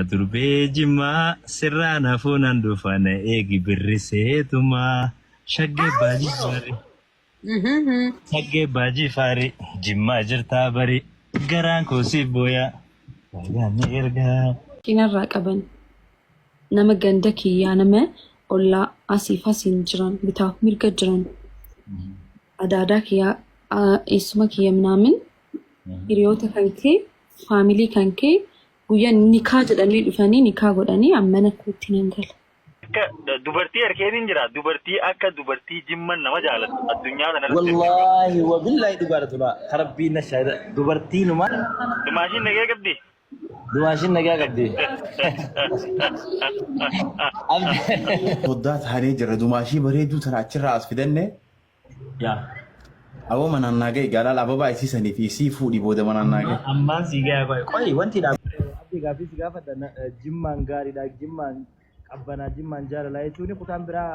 Yaa durbee jimmaa sirraa nafuu nan dhufa na eegi birriseetumaa shaggee baajii Shaggee baajii faarii jimmaa jirtaa barii garaan koo siif booyaa baay'aan ni ergaa. Qinarraa qaban nama ganda kiyyaa nama ollaa asiif asiin jiran bitaaf mirga jiran adaadaa kiyyaa eessuma kiyya minaamin hiriyoota kan kee faamilii kan kee guyyaa nikaa jedhamee dhufanii nikaa godhanii ammana kootti nan gala. Akka dubartii harkeetiin jira dubartii akka dubartii jimman nama jaalattu addunyaa kana irratti hin jiru. Wallaahi wabillaahi dhugaadha tolaa karabbiin na shaahida dubartii numa Dumaashiin nagee qabdi. dumaashiin nagaa qabdi. Foddaa taanee jirra dumaashii bareedduu tana achirraa as fidanne Yaa. Aboo manaan naa ga'i gaalaal ababaa isii sanii fi isii fuudhi booda manaan naa ga'i. Ammaan sii ga'a qoy qoy wanti dha. Abdi gaaffii si gaafadha jimmaan gaariidha jimmaan qabbanaa jimmaan jaalalaa jechuun kutaan biraa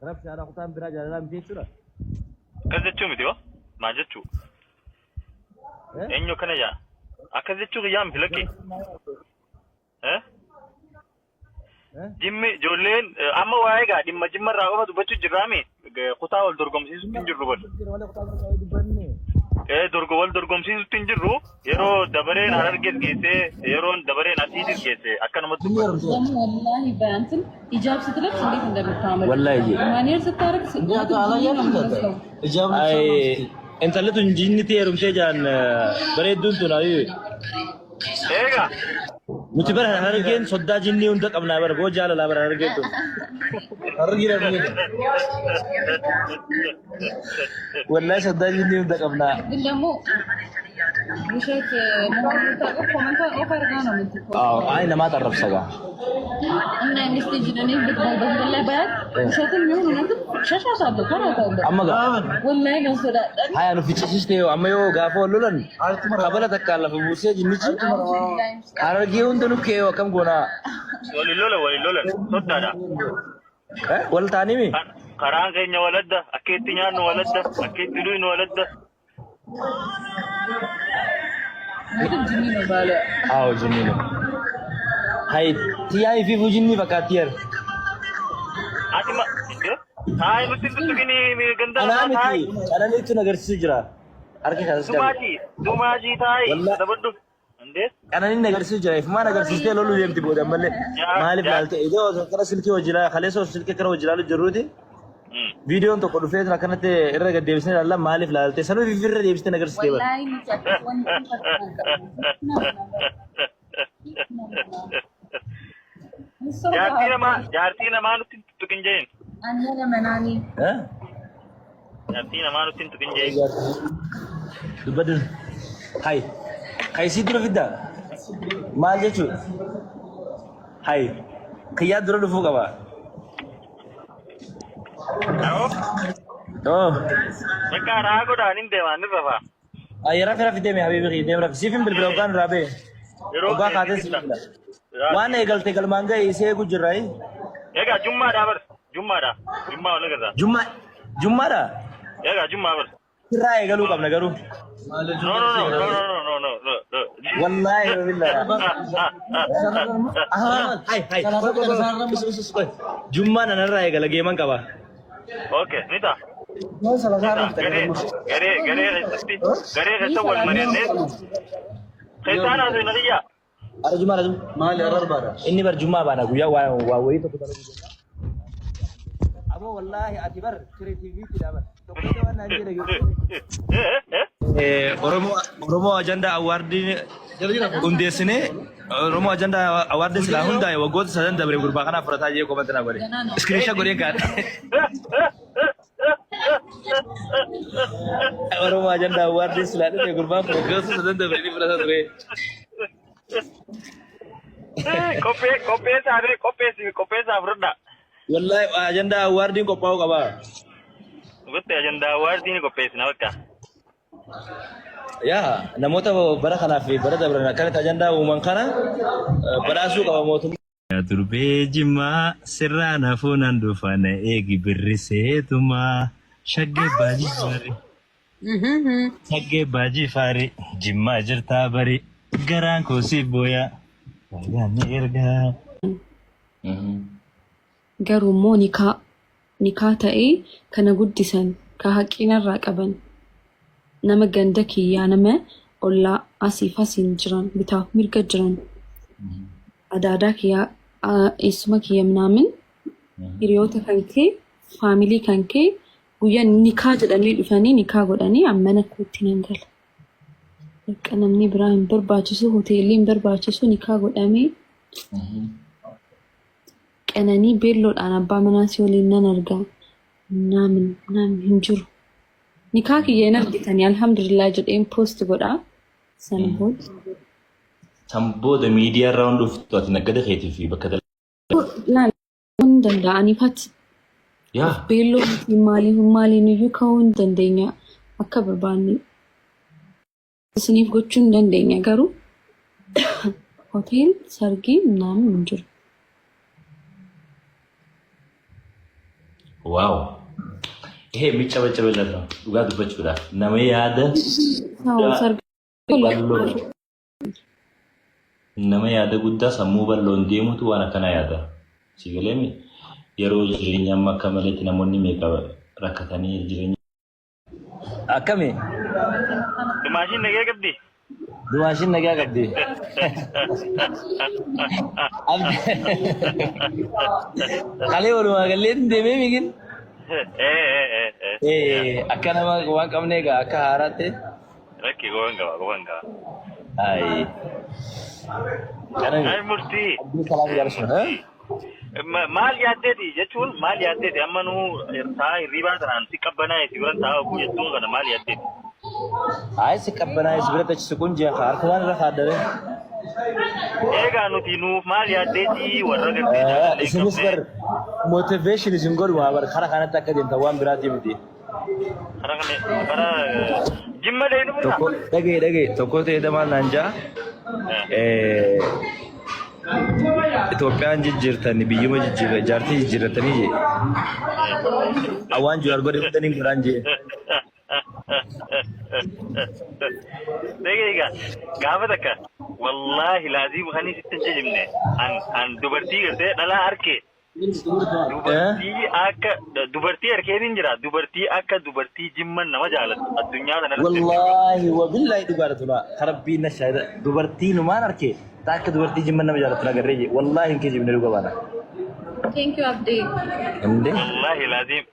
rabshaadha kutaan biraa jaalalaa miti jechuudha. Akkas jechuu miti hoo? Maal jechuu? Eh? Eenyu akkana jaa? Akkas jechuu kiyyaa miti lakki. Eh? Jimmi ijoolleen amma waa'ee gaa dhimma jimma irraa qofa dubbachuu jirraami kutaa wal dorgomsiisutti hin jirru bal. Eh dorgo wal dorgomsiisutti hin jirru yeroo dabareen harargees geessee yeroon dabareen asiitis geesse akkanumatti dubbatu. ደግሞ ወላሂ በእንትን ሂጃብ ስትለብስ እንዴት እንደምታምር Wallaahi. ማኒየር ስታደርግ ነው የምትመስለው። Ay, intalli tun jinnitti heerumtee jiran bareedduun tun ayuu. Eegaa Nuti bara harargeen soddaa jinnii hunda qabnaa bara boo jaalalaa bara harargeen tun. Wallaahi soddaa jinnii hunda qabnaa. ግን ደግሞ ውሸት መሆኑን የምታውቀው ኮመንቷን ኦፍ አድርጋ ነው የምትተው። Ay namaa xarrabsa gaa. እና ሚስት እንጂ እኔ በመንገድ ላይ ባያት ውሸትም ይሁን እውነትም ሸሻታለሁ፣ ፈራታለሁ። Amma gaa. ወላሂ ነው sodaadhan. Haya nu ficcisiiste amma yoo gaafa wal lolan kabala takkaan lafa buusee jinnichi harargee hunda nu kee akkam goonaa. Waliin lolan waliin lolan soddaadha. Wal taanimi. Karaan keenya waladda akka itti nyaannu waladda akka itti dhuynu waladda. እውነትም ጅኒ ነው ባለ Haa jinni no. Hay tiyyaa fi fujinni fakkaattiyer. Ati ma taayi nutti hin tuttuqini ganda Anaa lafaa miti taayi. qananiitu na agarsiisu jira. Harka kanas qabe. Dumaashii dumaashii taayi Wallah. dabadhu. Indee Qananiin na agarsiisu jira. Ifumaan agarsiistee loluu deemti booda ammallee. Maaliif laalte iddoo osoo akkana silkii hojii kaleessa osoo silkii akkana hojii ilaalu jirruuti. Viidiyoon tokko dhufee akkanatti irra gad deebisnee ilaalla maaliif laalte sanuu irra deebistee na agarsiistee bara. ወላሂ nuti akkas wanni kun Jaartii namaa jaartii namaa nutti hin tuttuqin jeen. Annana manaanii Eh? Jaartii namaa nutti hin tuqin jeen. Dubbadhu. Hay. Kaysii dura fiddaa? Maal jechuudha? Hay. Kiyyaa dura dhufuu qaba. Oh. Bakka raa godhaan hin deemaa ni rafaa. Ay, rafi rafi deemi habibi kiyya deemi rafi. Siif hin bilbila hoggaan irraa ba'e. Yeroo Hoggaa kaatee siif bilbila. Waan eegalte galmaan ga'e isee eegu jirra. Egaa jummaadhaa bar jummaadhaa jummaa wal agarraa. Jummaa jummaadha. Egaa jummaa bar. Sirraa eegaluu qabna garuu. No no no no no no no no no. Wallaahi wabillahi. Hai hai. Qoy qoy qoy. Jummaan anarraa eegala geeman qaba. Okay ni ta'a. Garee garee garee keessatti garee keessa wal mari'annee keessaan haasofna na xiyyaa. Ara jummaa ara jummaa. Maali arra barbaada? Inni bar jummaa baana guyyaa waa waa wayii tokko dalaguu jenna. Aboo wallaahi ati bar creativity dha bar. Tokko waan naan jedhe Oromoo Oromoo Ajandaa Awaardii hundeessinee Oromoo Ajandaa Awaardii silaa hundaa'e waggoota sadan dabre gurbaa kanaaf fudhataa jee komatti naa godhe. Iskiriisha godhee kaadhe. Oromoo Ajandaa Awaardii silaa dhufe gurbaan kun waggoota sadan dabre ni fudhata ture. Qophee qopheessaa fi qopheessi qopheessaa fudhadhaa. Wallaahi Ajandaa Awaardiin qophaa'uu qaba. Gotti ajandaa awaardii ni qopheessina bakka. Yaa namoota bara kanaa fi bara dabran akkanatti ajandaa uuman kana badhaasuu qaba mootummaan. Yaa durbee jimmaa sirraa nafuu nan dhufa na eegi birriseetumaa shaggee baajii faarii shaggee baajii faarii jimmaa jirtaa barii garaan koo siif booyaa. Faayidaan ni ergaa. Garuu immoo nikaa nikaa ta'ee kana guddisan ka haqinarraa qaban nama ganda kiyyaa, nama ollaa asiif asiin jiran, bitaaf mirga jiran, adaadaa kiyyaa, eessuma kiyya minaamin, hiriyoota kan kee, family kan kee guyyaa nikaa jedhanii dhufanii nikaa godhanii mana kootti nan gala. Bakka namni biraa hin barbaachisu, hoteelli hin barbaachisu, nikaa godhamee qananii beelloodhaan abbaa manaa si waliin nan argaa. Naamin naamin hin jiru. Nikaa kiyya hin argitanii, alhamdulillah jedheen post godhaa. Sana booda. San booda miidiyaa irraa waan dhuftu ati naggada keetii fi bakka Laal hin danda'aniifati. Yaa. Beelloo miti, maaliin maaliin iyyuu ka'uu hin dandeenya, akka barbaanne isiniif gochuu hin dandeenya, garuu hotel sargii naamin hin jiru. Wow. ይሄ የሚጨበጨብለት ነው። Dhugaa dubbachuudhaaf nama yaada Sargii bal'oo, nama yaada guddaa, sammuu bal'oon deemutu waan akkana yaada. Si galeemi yeroo jireenya amma akka maleetti namoonni meeqa rakkatanii jireenya. Akkami? Dumaashiin nagee qabdi. Dumaashiin nagaa qabdi. Kalee walumaa gallee deemee migin. Ee. Akka nama waan qabne egaa akka haaraatti. Rakki gowan qaba, gowan qaba. Ayi. Kana Ay murtii. Abdii salaam jaalladhu. Maal yaaddeeti jechuun, maal yaaddeeti? Amma nu taa'aa hirribaa tanaan si qabbanaa'e si biran taa'aa oguu jettuun kana maal yaaddeeti? Ayi, si qabbanaa'e si biratti achi siquun ji'a harkumaan irra kaaddare. Eegaa nuti nuuf maal yaaddeeti warra gartee jaalallee Isinis qabnee bar motivation isin godhu bar karaa kanatti akka deemtan waan biraatii miti. Karaa kana karaa jimma deenu bira. Tokko dhagee dhagee tokko ta'ee damaan naan jaa. Itoophiyaan jijjiirtanii biyyuma jijjiirra jaartii jijjiirratanii jee. Awwaan Jawaar godhe hunda ni godhaan jee. Dhagee egaa gaafa takka wallaahi laaziim kan sitti hin jijjimne an dubartii gartee dhalaa harkee, dubartii akka dubartii harkeen hin jira, dubartii akka dubartii jimman nama jaalattu addunyaa kana irratti hin jiru. Wallaahi wabillaahi dhugaadha tula karabbiin na shaahida, dubartii numaan arke ta akka dubartii jimman nama jaalattu nagarree jee, wallaahi hin kijibne, dhuga baana. Thank you, Abdi. Inde Wallaahi laaziim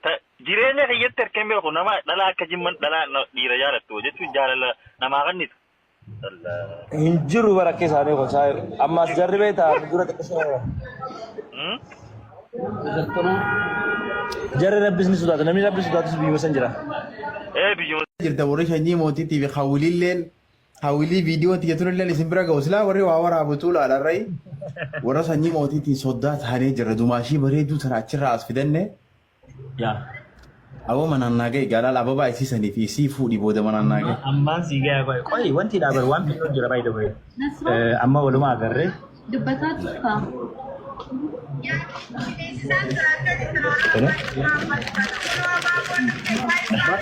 jireenya kiyyatti harkeen beeku nama dhalaa akka jimman dhalaa dhiira jaalattu jechuun jaalala namaa kennitu. Hin jiru bara akka isaanii kun saa ammaas jarri beektaa dura xiqqisoo jarri rabbis ni sodaatu, namni rabbi sodaatus biyyuma san jira. Ee, biyyuma. Jirta warri sanyii mootiitii fi hawwiliilleen hawwilii viidiyoo tiyya tunilleen isin bira ga'u silaa warri waa waraabu tuulaadha irrayi warra sanyii mootiitiin soddaa taanee jirra, dumaashii bareedduu tana achirraa as fidanne. Yaa. Aboo manaan naa ga'i gaalaal ababaa isiisanii fi isii fuudhi booda manaan naa ga'i. Ammaan sii gahaa qoy qoy wanti dhaabar waan biyyoo jira, by the way. Amma walumaa agarree. Dubbataa turta.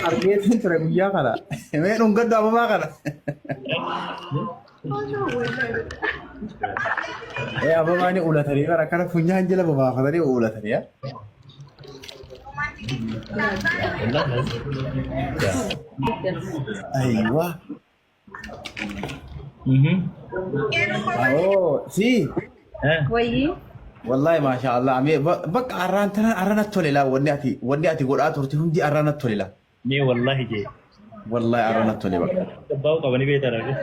Argeetiin ture guyyaa kana. Mee dhungadhu ababaa kana. Ee, ababaa ni ulatanii bara akkana funyaan jala babaafatanii ulatanii. Yaa. Aywa. Oh, si. Wayii. Wallahi maasha Allah. Amee bakka arraan tana arrana tole laa, wanni ati godhaa turte hundi arrana tole laa. Mee wallahi jee. Wallahi arrana tole bakka. Gabbaa'uu qabanii beektaa.